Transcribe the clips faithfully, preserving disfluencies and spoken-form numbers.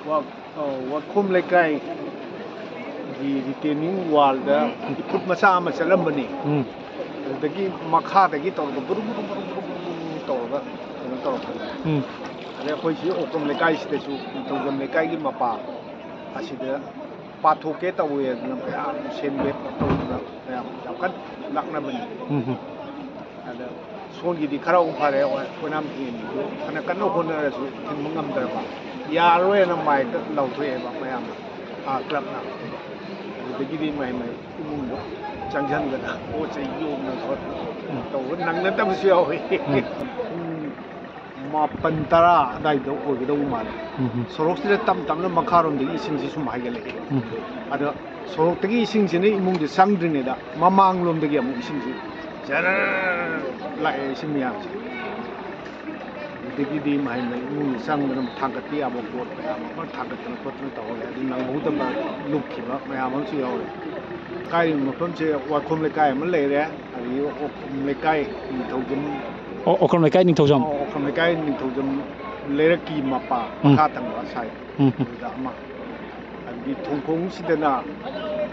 ꯋꯥ-, ꯑ, ꯋꯥꯈꯣꯝ ꯂꯩꯀꯥꯏꯒꯤ retaining wallꯗ ꯏꯐꯨꯠ ꯃꯆꯥ ꯑꯃ ꯆꯠꯂꯝꯕꯅꯤ꯫ ꯎꯝ꯫ ꯑꯗꯨꯗꯒꯤ ꯃꯈꯥꯗꯒꯤ ꯇꯧꯔꯒ ꯕꯨꯔꯨ ꯕꯨꯔꯨ ꯕꯨꯔꯨ ꯕꯨꯔꯨ ꯕꯨꯔꯨ ꯇꯧꯔꯒ ꯀꯩꯅꯣ ꯇꯧꯔꯛꯄꯅꯤ꯫ ꯎꯝ꯫ ꯑꯗꯩ ꯑꯩꯈꯣꯏ ꯁꯤ ꯑꯣꯀ꯭ꯔꯝ ꯂꯩꯀꯥꯏꯁꯤꯗꯁꯨ ꯅꯤꯡꯊꯧꯖꯝ ꯂꯩꯀꯥꯏꯒꯤ ꯃꯄꯥ ꯑꯁꯤꯗ ꯄꯥꯊꯣꯛꯀꯦ ꯇꯧꯋꯦ ꯑꯗꯨꯅ ꯃꯌꯥꯝ ꯁꯦꯟ ꯕꯦꯛ ꯇꯧꯗꯅ ꯃꯌꯥꯝ ꯌꯥꯝ ꯀꯟꯅ ꯂꯥꯛꯅꯕꯅꯤ꯫ ꯎꯝ ꯍꯝ꯫ ꯑꯗ ꯁꯣꯝꯒꯤꯗꯤ ꯈꯔ ꯑꯃꯨꯛ ꯐꯔꯦ, ꯑꯣꯏ-, ꯑꯣꯏꯅꯥꯝ ꯊꯦꯡꯕꯤꯗꯨ ꯐꯅ ꯀꯟꯅ ꯍꯣꯠꯅꯔꯁꯨ ꯊꯤꯡꯕ ꯉꯝꯗ꯭ꯔꯕ, ꯌꯥꯔꯔꯣꯏꯅ ꯃꯥꯏꯛꯇ ꯂꯥꯎꯊꯣꯛꯑꯦꯕ ꯃꯌꯥꯝ꯫ ꯑꯥ, ꯀ꯭ꯂꯕꯅ꯫ ꯑꯗꯨꯗꯒꯤꯗꯤ ꯃꯥꯏ ꯃꯥꯏ ꯏꯃꯨꯡꯗꯣ ꯆꯪꯁꯤꯟꯗꯅ ꯄꯣꯠ ꯆꯩ ꯌꯣꯝꯗꯅ ꯈꯣꯠꯇꯅ ꯎꯝ꯫ ꯇꯧꯕ ꯅꯪꯅꯗꯕꯁꯨ ꯌꯥꯎꯋꯤ꯫ ꯎꯝ꯫ ꯄꯨꯡ ꯃꯥꯄꯟ ꯇꯔꯥ ꯑꯗꯥꯏꯗ ꯑꯣꯏꯒꯗꯧꯕ ꯃꯥꯜꯂꯦ꯫ ꯎꯝ ꯍꯝ꯫ ꯁꯣꯔꯣꯛꯁꯤꯗ ꯇꯞ ꯇꯞꯅ ꯃꯈꯥꯔꯣꯝꯗꯒꯤ ꯏꯁꯤꯡꯁꯤ ꯁꯨꯝ ꯍꯥꯏꯒꯠꯂꯛꯑꯦ꯫ ꯎꯝ꯫ ꯑꯗꯣ ꯁꯣꯔꯣꯛꯇꯒꯤ ꯏꯁꯤꯡꯁꯤꯅ ꯏꯃꯨꯡꯗ ꯆꯪꯗ꯭ꯔꯤꯉꯩꯗ ꯃꯃꯥꯡꯂꯣꯝꯗꯒꯤ ꯑꯃꯨꯛ ꯏꯁꯤꯡꯁꯤ ꯖꯔ ꯂꯥꯛꯑꯦ, ꯏꯁꯤꯡ ꯃꯌꯥꯝꯁꯦ꯫ ꯑꯗꯨꯗꯒꯤꯗꯤ ꯃꯍꯩ ꯃꯍꯩ ꯏꯃꯨꯡꯗ ꯆꯪꯗꯅ ꯊꯥꯡꯒꯠꯄ ꯌꯥꯕ ꯄꯣꯠ ꯃꯌꯥꯝ ꯑꯃ ꯊꯥꯡꯒꯠꯇꯅ ꯈꯣꯠꯇꯅ ꯇꯧꯍꯜꯂꯦ꯫ ꯑꯗꯨ ꯅꯪꯍꯧꯗꯕ ꯂꯨꯞꯈꯤꯕ ꯃꯌꯥꯝ ꯑꯃꯁꯨ ꯌꯥꯎꯔꯦ꯫ ꯀꯥꯏꯔꯤꯕ ꯃꯐꯝꯁꯦ ꯋꯥꯏꯈꯣꯝ ꯂꯩꯀꯥꯏ ꯑꯃ ꯂꯩꯔꯦ, ꯑꯗꯒꯤ ꯑꯣꯛꯈꯨꯝ ꯂꯩꯀꯥꯏ ꯅꯤꯡꯊꯧꯖꯝ ꯑꯣ, ꯑꯣꯀ꯭ꯔꯝ ꯂꯩꯀꯥꯏ ꯅꯤꯡꯊꯧꯖꯝ꯫ ꯑꯣ, ꯑꯣꯀ꯭ꯔꯝ ꯂꯩꯀꯥꯏ ꯅꯤꯡꯊꯧꯖꯝ ꯂꯩꯔꯛꯀꯤ ꯃꯄꯥ ꯎꯝ꯫ ꯃꯈꯥ ꯊꯪꯕ ꯁꯥꯏꯠ ꯎꯝ꯫ ꯑꯗꯨꯗ ꯑꯃ꯫ ꯑꯗꯒꯤ ꯊꯣꯡꯈꯣꯡꯁꯤꯗꯅ,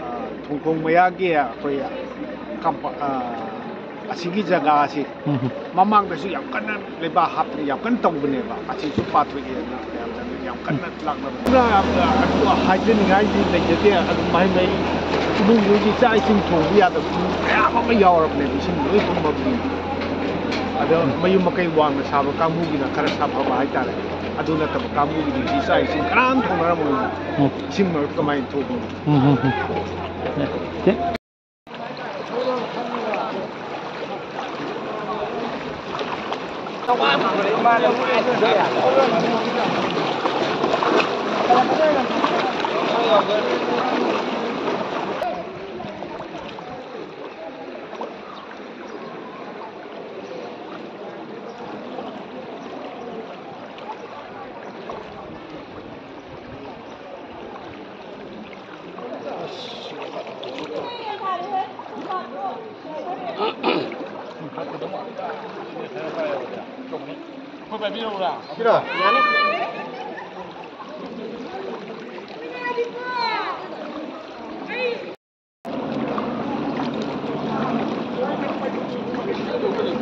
ꯑ, ꯊꯣꯡꯈꯣꯡ ꯃꯌꯥꯒꯤ ꯑꯩꯈꯣꯏ ꯀꯝꯄ-, ꯑ, ꯑꯁꯤꯒꯤ ꯖꯒꯥꯁꯤ ꯎꯝ꯫ ꯃꯃꯥꯡꯗꯁꯨ ꯌꯥꯝ ꯀꯟꯅ ꯂꯩꯕꯥꯛ ꯍꯥꯞꯇꯅ ꯌꯥꯝ ꯀꯟꯅ ꯇꯧꯕꯅꯦꯕ꯫ ꯑꯁꯤꯁꯨ ꯄꯥꯊꯣꯛꯑꯦꯅ ꯃꯌꯥꯝ ꯆꯪꯉꯒ ꯌꯥꯝ ꯀꯟꯅ ꯂꯥꯛꯅꯕꯅꯤ꯫ ꯑꯗꯨ ꯍꯥꯏꯖꯅꯤꯡꯉꯥꯏꯗꯤ ꯂꯩꯖꯗꯦ꯫ ꯑꯗꯨꯝ ꯃꯍꯩ ꯃꯍꯩ ꯏꯃꯨꯡ ꯃꯅꯨꯡꯒꯤ ꯆꯥꯛ ꯏꯁꯤꯡ ꯊꯣꯡꯕ ꯌꯥꯗꯕ ꯏꯃꯨꯡ ꯃꯌꯥꯝ ꯑꯃ ꯌꯥꯎꯔꯕꯅꯦꯕ, ꯏꯁꯤꯡ ꯂꯣꯏ ꯊꯨꯝꯃꯕꯅꯤ꯫ ꯑꯗꯣ ꯃꯌꯨꯝ ꯃꯀꯩ ꯋꯥꯡꯅ ꯁꯥꯕ ꯀꯥꯡꯕꯨꯒꯤꯅ ꯈꯔ ꯁꯥꯐꯕ ꯍꯥꯏꯇꯥꯔꯦ꯫ ꯑꯗꯨ ꯅꯠꯇꯕ ꯀꯥꯡꯕꯨꯒꯤꯗꯤ ꯍꯧꯖꯤꯛ ꯆꯥꯛ ꯏꯁꯤꯡ ꯀꯅꯥꯝ ꯊꯣꯡꯅꯔꯝꯃꯣꯏ꯫ ꯎꯝ꯫ ꯏꯁꯤꯡ ꯃꯔꯛꯇ ꯀꯃꯥꯏꯅ ꯊꯣꯡꯗꯣꯏꯅꯣ? ꯎꯝ, ꯎꯝ, ꯎꯝ꯫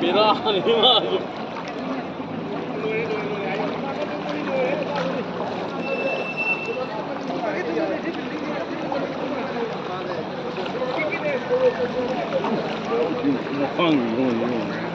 ꯕꯦꯔꯥꯅꯤ ꯃꯥꯁꯨ꯫ ꯃꯈ꯭ꯋꯥꯡ ꯅꯣꯏ ꯅꯣꯏ꯫